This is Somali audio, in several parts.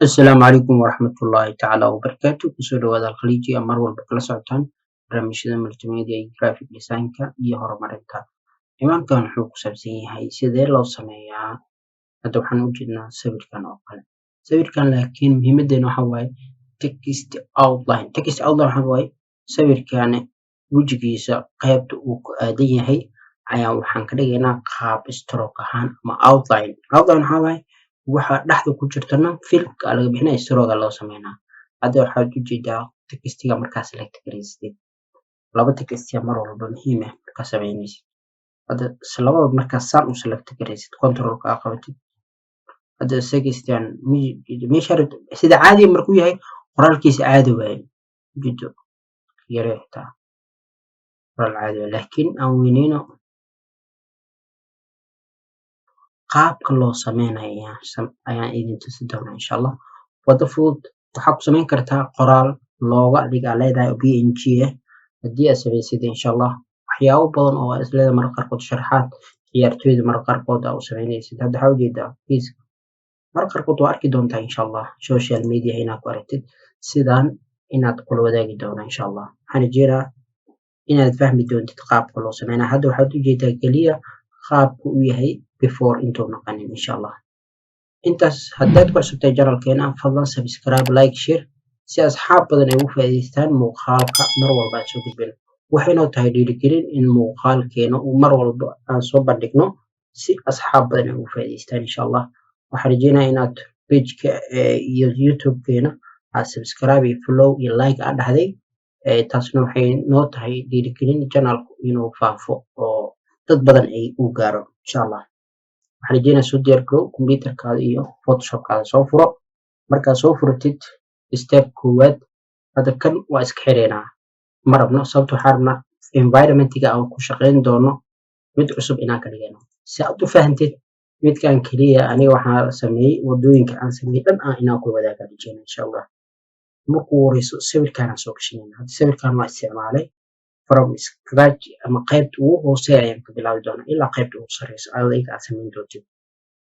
Asalaamu calaykum waraxmatullaahi tacaala wabarakaatu. Kusoo dhawaada Alkhaliiji, mar walba kala socotaan barnaamijyada multimedia iyo graphic design-ka iyo horumarinta. Ciwaankan wuxuu ku saabsan yahay sidee loo sameeyaa. Hadda waxaan u jeednaa sawirkan oo kale, sawirkan, laakiin muhiimadeena waxa waaye text outline. Text outline waxa waaye sawirkan wejigiisa qaybta uu ku aadan yahay ayaa waxaan ka dhigaynaa qaab stroke ahaan ama outline. Outline waxaa waaye waxa dhexda ku jirtana fill-ka laga bixinaya, stroke loo sameynaa. Hadda waxaad ujeedaa textiga markaa select garaysatid, laba textiga mar walba muhiim ah markaa sameynaysid. Hadda labada markaa saan u select garaysid, controlka aa qabatid, hadda textigan meesha sida caadiga markuu yahay qoraalkiisa caadi waaye, ujeedo yaree xitaa qoraal caadi waaye, laakiin aan weyneyno. Qaabka loo sameynayo ayaan idin tusi doonaa, insha Allah. Wado fudud waxaa ku sameyn kartaa qoraal looga adiga aa leedahay oo PNG ah haddii aad sameysid, insha Allah. Waxyaabo badan oo is leedahay mararka qaarkood sharaxaad ciyaartoyda mararka qaarkood aa u sameynaysid. Hadda waxaa ujeedaa kiiska mararka qaarkood waa arki doontaa, insha Allah, social media inaad ku aragtid sidaan inaad kula wadaagi doono, insha Allah. Waxaan rajeynaa inaad fahmi doontid qaabka loo sameynayo. Hadda waxaad ujeedaa keliya qaabka uu yahay before intuu noqonin, insha Allah. Intaas haddaad ku cusubtahay channelkeena, fadlan subscribe, like, share si asxaab badan ay ugu faa'iidaystaan muuqaalka mar walba aan soo gudbino. Waxay noo tahay dhiirigelin in muuqaalkeena uu mar walba aan soo bandhigno si asxaab badan ay ugu faa'iidaystaan, insha Allah. Waxaan rajeynayaa inaad pageka iyo YouTube-keena aad subscribe iyo follow iyo like aad dhahday. Taasna waxay noo tahay dhiirigelin channelku inuu faafo oo dad badan ay u gaaro, insha Allah. Waxaan rajeynayaa soo diyaar garow, computerkaada iyo Photoshopkaada soo furo. Markaad soo furatid, step koowaad, hadda kan waa iska xireynaa, ma rabno, sababta waxaan rabnaa environmentiga aan ku shaqeyn doono mid cusub inaan ka dhigano si aad u fahantid. Midkan keliya aniga waxaa sameeyey, wadooyinka aan sameeyey dhan ah inaan ku wadaaga rajeyna, insha Allah. Markuu horeyso sawirkaan soo gashanayna. Hadda sawirkaan waa isticmaalay from scratch ama qaybta ugu hooseeya ayaan ka bilaabi doonaa ilaa qaybta ugu sareyso adiga aad samayn doontid.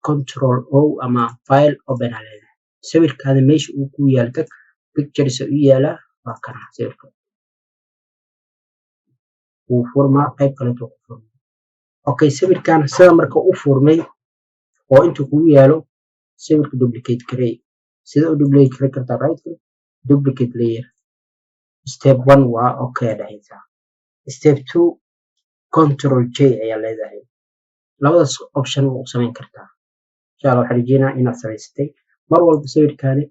Control O ama file, open aa leedahay. Sawirkaada meesha uu ku yaal tag, pictures u yaalaa, waa kana sawirka. Wuu furmaa, qayb kaleeto ku furmaa. Okay, sawirkan sida marka u furmay oo inta kugu yaalo, sawirka duplicate garey. Sida u duplicate gareyn kartaa? Right click, duplicate layer. Step one waa okay dhahaysaa. Step two, Control J ayaa leedahay. Labadaas option waa u samayn kartaa, insha Allah. Waxaan rajeynaa inaad samaysatay. Mar walba sawirkaani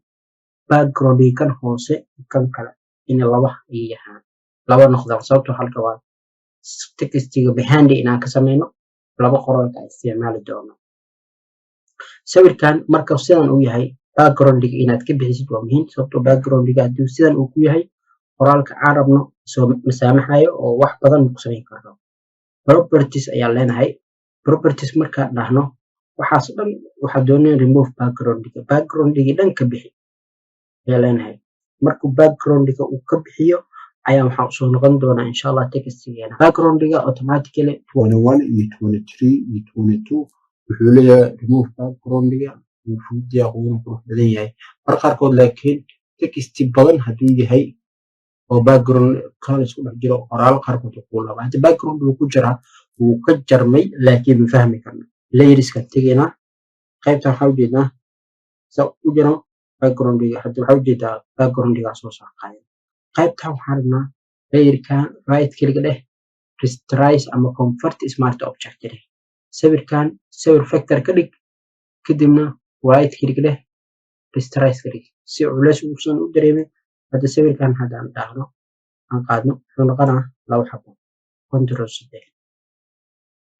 background kan hoose kan kale in laba ay yahaan, laba noqdaan, sababta waxaa la rabaa textiga behind inaan ka sameyno laba qoraalka aan isticmaali doono. Sawirkan marka sidan uu yahay, backgroundiga inaad ka bixisid waa muhiim, sababtoo backgroundiga hadduu sidan uu ku yahay, qoraalka aan rabno soo masaamaxayo oo wax badan ku samayn karno. Properties ayaan leenahay. Properties markaan dhahno, waxaas dhan waxaa doonaya remove backgroundiga. Backgroundiga dhan ka bixi ayaa leenahay. Markuu backgroundiga uu ka bixiyo ayaa waxaa usoo noqon doonaa, insha Allah, textigeena backgroundiga automatically. 21 iyo 23 iyo 22 wuxuu leeyahay remove backgroundiga. Wuu fudud yahay, wuuna qurux badan yahay mar qaarkood, laakiin text badan hadduu yahay oo background kala isku dhex jiro, qoraal qaarkood wuu laba. Hadda background wuu ku jiraa, wuu ka jarmay, laakiin ma fahmi karno. Layerska tegaynaa, qaybta waxaa ujeednaa sa u jiro backgroundiga. Hadda waxaa ujeedaa backgroundiga soo saaqaya. Qaybtan waxaan rabnaa layerkan right click dheh, rasterize ama convert smart object dheh. Sawirkan sawir vector ka dhig, kadibna right click dheh, rasterize ka dhig si culeys uusan u dareemin. Hadda sawirkan haddaan dhahno aan qaadno, wuxuu noqonaa laba xabo. Control saddex.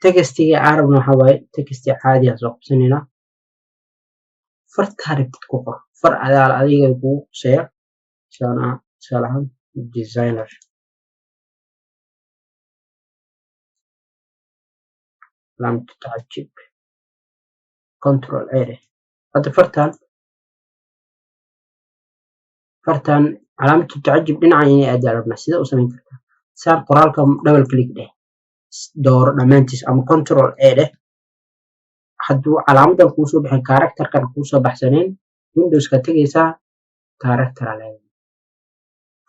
Textiga aan rabno waxaa waaye texti caadi ah soo qabsanaynaa. Fartaa rabtid ku qor, far adaa adiga kugu quseeya. Tusaale ahaan designer calaamatu tacajub, Control A dheh. Hadda fartan calaamatu tacajub dhinaca inay aadaa rabnaa. Sidee u samayn kartaa? Saar qoraalka, double click dheh, dooro dhammaantiis ama Control A dheh. Hadduu calaamadan kuusoo baxin, characterkan kuusoo baxsanayn, Windowska tegaysaa, character aa leedahay.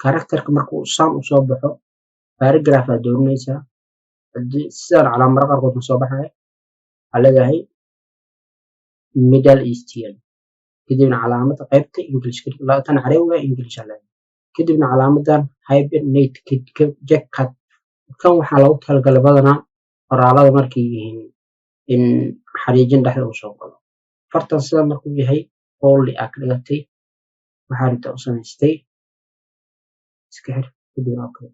Characterka markuu saan u soo baxo, paragraph aad dooranaysaa. Haddii sidaan calaamado qaarkood ma soo baxaya, waxaa leedahay Middle Eastern, kadibna calaamada qaybta English, tan carabiga English aa leedahay, kadibna calaamadan hyphenate check. Kan waxaa loogu talagalay badanaa qoraalada markay yihiin in xariijin dhexda uu soo galo. Fartan sida markuu yahay, bold aa ka dhigatay, waxaa rabta u samaystay, iska xir, kadibna okay.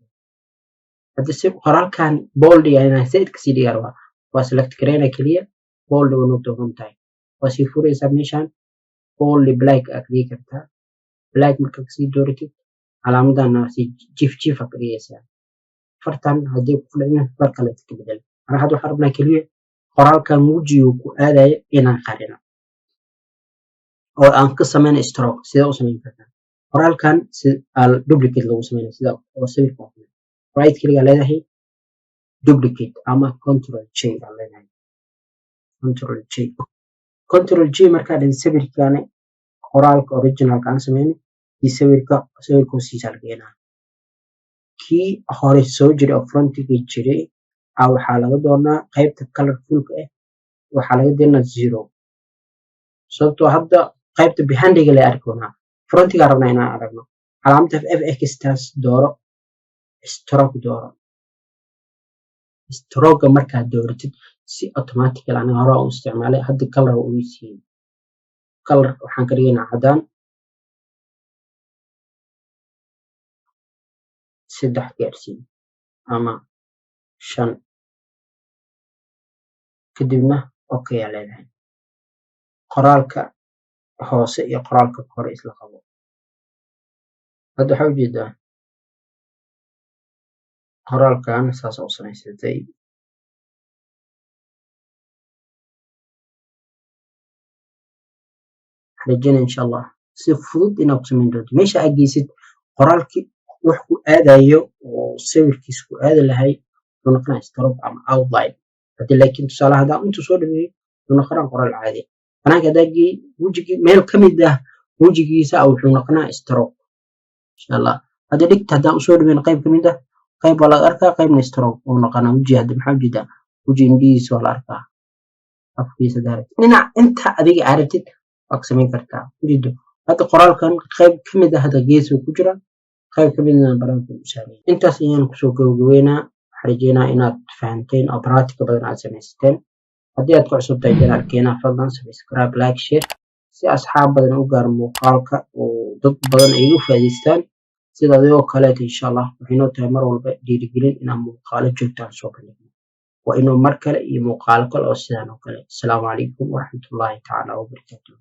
Hadda si qoraalkan boldiga inaan zaid kasii dhigaa rabaa, waa select gareyna keliya, bold waa noo dooran tahay, waa sii furaysaa. Meeshan bold black aa ka dhigi kartaa. Black markaa kasii dooratid, calaamadan sii jiif jiif aa ka dhigaysaa. Fartan haddii ku dhicin, far kale ka bedel. Marka hadda waxaan rabnaa keliya qoraalkan wejiga ku aadaya inaan qarino oo aan ka sameyno stroke. Sidee u samayn kartaa qoraalkan? Si duplicate lagu sameynaya, sida oo sawirka oo kale, right click aa leedahay, duplicate ama Control J aa leedahay. Control J, Control J markaa dhan, sawirkaani qoraalka originalka aan sameynay iyo sawirka hoostiisa la keenaa. Kii hore soo jiray oo frontiga jiray a waxaa laga doonaa qaybta colorfulka ah, waxaa laga doonaa zero, sababtoo hadda qaybta behindiga la arki doonaa, frontiga rabnaa inaan aragno. Calaamada FX taas dooro, stroke dooro. Stroke markaad dooratid, si automatically aniga hore u isticmaalay, hadda color uu ii siiyey. Color waxaan ka dhigaynaa cadaan, 3 gaarsiin ama 5, kadibna okay aa leedahay. Qoraalka hoose iyo qoraalka kore isla qabo. Hadda waxaa ujeedaa qoraalkan saas u samaysatay. Rajeynaya insha Allah si fudud inaad ku samayn doonto. Meesha aad geysid qoraalkii wax ku aadayo oo sawirkiisa ku aadi lahay, wuxuu noqonaya stroke ama outline. Hadii laakiin tusaale haddaan intuu soo dhameeyo, wuxuu noqonaa qoraal caadi. Banaanka haddaa geey, wejigii meel ka mid ah wejigiisa wuxuu noqonaa stroke insha Allah. Hadda dhigta haddaan usoo dhameyn, qayb ka mid ah, qayb waa laga arkaa, qaybna stroke uu noqonaa. Weji hadda maxaa ujeedaa? Weji indhihiisa waa la arkaa, afkiisa daarat, dhinac inta adiga aa rabtid waa ka samayn kartaa. Ujeedo hadda qoraalkan qayb ka mid ah hadda gees ku jira, qayb ka midna banaanka u saaran. Intaas ayaan kusoo gabagabeynaa. Waxaan rajeynaa inaad fahanteen oo practical badan aad samaysateen. Haddii aad ku cusub tahay channelkeena, fadlan subscribe, like, share, si asxaab badan u gaaro muuqaalka oo dad badan ay uga faa'iidaystaan sida adigoo kaleeta. Insha Allah waxay noo tahay mar walba dhiirigelin inaan muuqaalo joogto aan soo bandhigno. Waa inuu mar kale iyo muuqaalo kale oo sidaan oo kale. Asalaamu calaykum waraxmatullaahi tacaala wabarakaatuh.